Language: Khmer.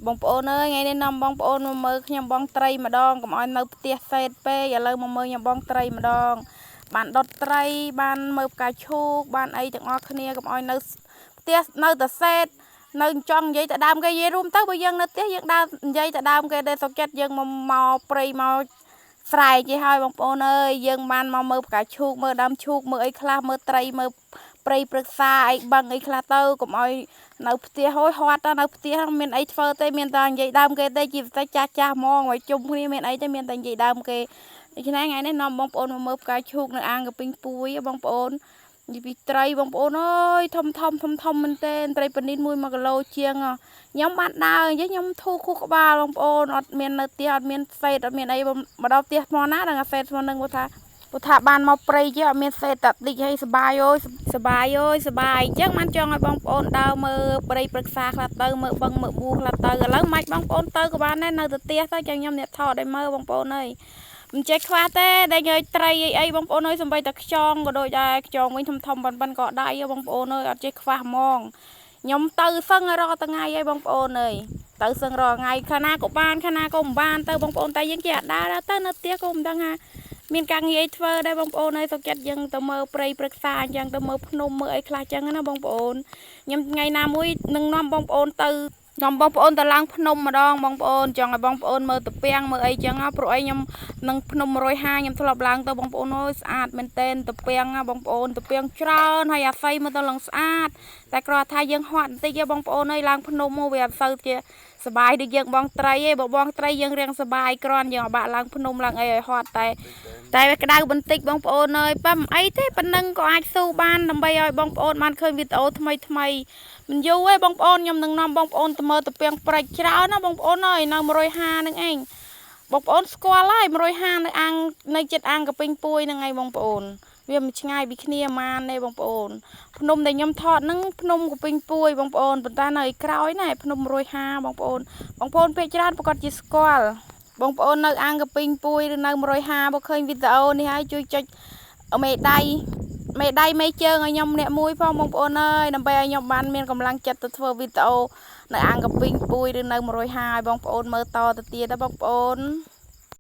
បងប្អូនអើយថ្ងៃនេះនាំបងប្អូនមកមើលខ្ញុំបងត្រីម្ដងកុំឲ្យនៅផ្ទះសេតពេកឥឡូវមកមើលខ្ញុំបងត្រីម្ដងបានដុតត្រីបានមើលផ្កាឈូកបានអីទាំងអស់គ្នាកុំឲ្យនៅផ្ទះនៅតែសេតនៅចង់និយាយទៅដើមគេនិយាយរួមទៅបើយើងនៅផ្ទះយើងដើរនិយាយទៅដើមគេទេសុខចិត្តយើងមកមកព្រៃមកស្រែកគេហើយបងប្អូនអើយយើងបានមកមើលផ្កាឈូកមើលដើមឈូកមើលអីខ្លះមើលត្រីមើលព្រៃព្រឹក្សាអីបឹងអីខ្លះទៅកុំឲ្យនៅផ្ទះហូយហត់នៅផ្ទះមានអីធ្វើទេមានតែនិយាយដើមគេទេជាពិសេសចាស់ចាស់ហ្មងឲ្យជុំគ្នាមានអីទេមានតែនិយាយដើមគេដូច្នេះថ្ងៃនេះនាំបងប្អូនមកមើលផ្កាឈូកនៅអាងកពីងពួយបងប្អូននិយាយពីត្រីបងប្អូនអើយធំធំធំធំមែនទែនត្រីប៉នីន1គីឡូជាងខ្ញុំបានដើរអញ្ចឹងខ្ញុំធូរខួរក្បាលបងប្អូនអត់មាននៅផ្ទះអត់មានសេតអត់មានអីមកដល់ផ្ទះថ្មណាដល់អាសេតថ្មនឹងគាត់ថាព្រោះថាបានមកព្រៃចេះអត់មានសេតតាតិចហើយសបាយអើយសបាយអើយសបាយអញ្ចឹងបានចង់ឲ្យបងប្អូនដើរមើលព្រៃព្រឹក្សាខ្លះទៅមើលបឹងមើលបួខ្លះទៅឥឡូវមិនបងប្អូនទៅក៏បានដែរនៅទៅផ្ទះទៅចាំខ្ញុំអ្នកថតឲ្យមើលបងប្អូនអើយមិនចេះខ្វះទេដែលយត្រីអីអីបងប្អូនអើយសំបីតែខ្យងក៏ដូចដែរខ្យងវិញធំធំប៉ុនប៉ុនក៏ដៃបងប្អូនអើយអត់ចេះខ្វះហ្មងខ្ញុំទៅសឹងរាល់ថ្ងៃអីបងប្អូនអើយទៅសឹងរាល់ថ្ងៃខាងណាក៏បានខាងណាក៏មិនបានទៅបងប្អូនតែយើងចេះអត់ដើរទៅនៅផ្ទះក៏មិនដឹងថាមានការងារអីធ្វើដែរបងប្អូនហើយសុខចិត្តយើងទៅមើលព្រៃព្រឹក្សាអញ្ចឹងទៅមើលភ្នំមើលអីខ្លះអញ្ចឹងណាបងប្អូនខ្ញុំថ្ងៃណាមួយនឹងនាំបងប្អូនទៅនាំបងប្អូនទៅឡើងភ្នំម្ដងបងប្អូនចង់ឲ្យបងប្អូនមើលតាពាំងមើលអីចឹងព្រោះអីខ្ញុំនឹងភ្នំ150ខ្ញុំធ្លាប់ឡើងទៅបងប្អូនអើយស្អាតមែនទែនតាពាំងណាបងប្អូនតាពាំងច្រើនហើយអាស័យមើលទៅឡើងស្អាតតែគ្រាន់ថាយើងហត់បន្តិចទេបងប្អូនអើយឡើងភ្នំមកវាអត់សូវជាសបាយដូចយើងបងត្រីទេបើបងត្រីយើងរៀងសបាយគ្រាន់យើងអបាក់ឡើងភ្នំឡើងអីឲ្យហត់តែតែវាក្តៅបន្តិចបងប្អូនអើយប៉ាមិនអីទេប៉ុណ្ណឹងក៏អាចស៊ូបានដើម្បីឲ្យបងប្អូនបានឃើញវីដេអូថ្មីថ្មីមិនយូរទេបងប្អូនខ្ញុំនឹងនាំបងប្អូនទៅមើលតាពាំងព្រិចច្រើនណាបងប្អូនអើយនៅ150នឹងឯងបងប្អូនស្គាល់ហើយ150នៅអាងនៅចិត្តអាងកពីងពួយហ្នឹងឯងបងប្អូនវាមិនឆ្ងាយពីគ្នាហ្មានទេបងប្អូនភ្នំដែលខ្ញុំថតហ្នឹងភ្នំកពីងពួយបងប្អូនប៉ុន្តែនៅឯក្រោយណែភ្នំ150បងប្អូនបងប្អូនពេកច្រើនប្រកាសជាស្គាល់បងប្អូននៅអាងកពីងពួយឬនៅ150បើឃើញវីដេអូនេះហើយជួយចុចមេដៃមេដៃមេជើងឲ្យខ្ញុំម្នាក់មួយផងបងប្អូនអើយដើម្បីឲ្យខ្ញុំបានមានកម្លាំងចិត្តទៅធ្វើវីដេអូនៅអាងកពីងពួយឬនៅ150ឲ្យបងប្អូនមើលតទៅទៀតណាបងប្អូន។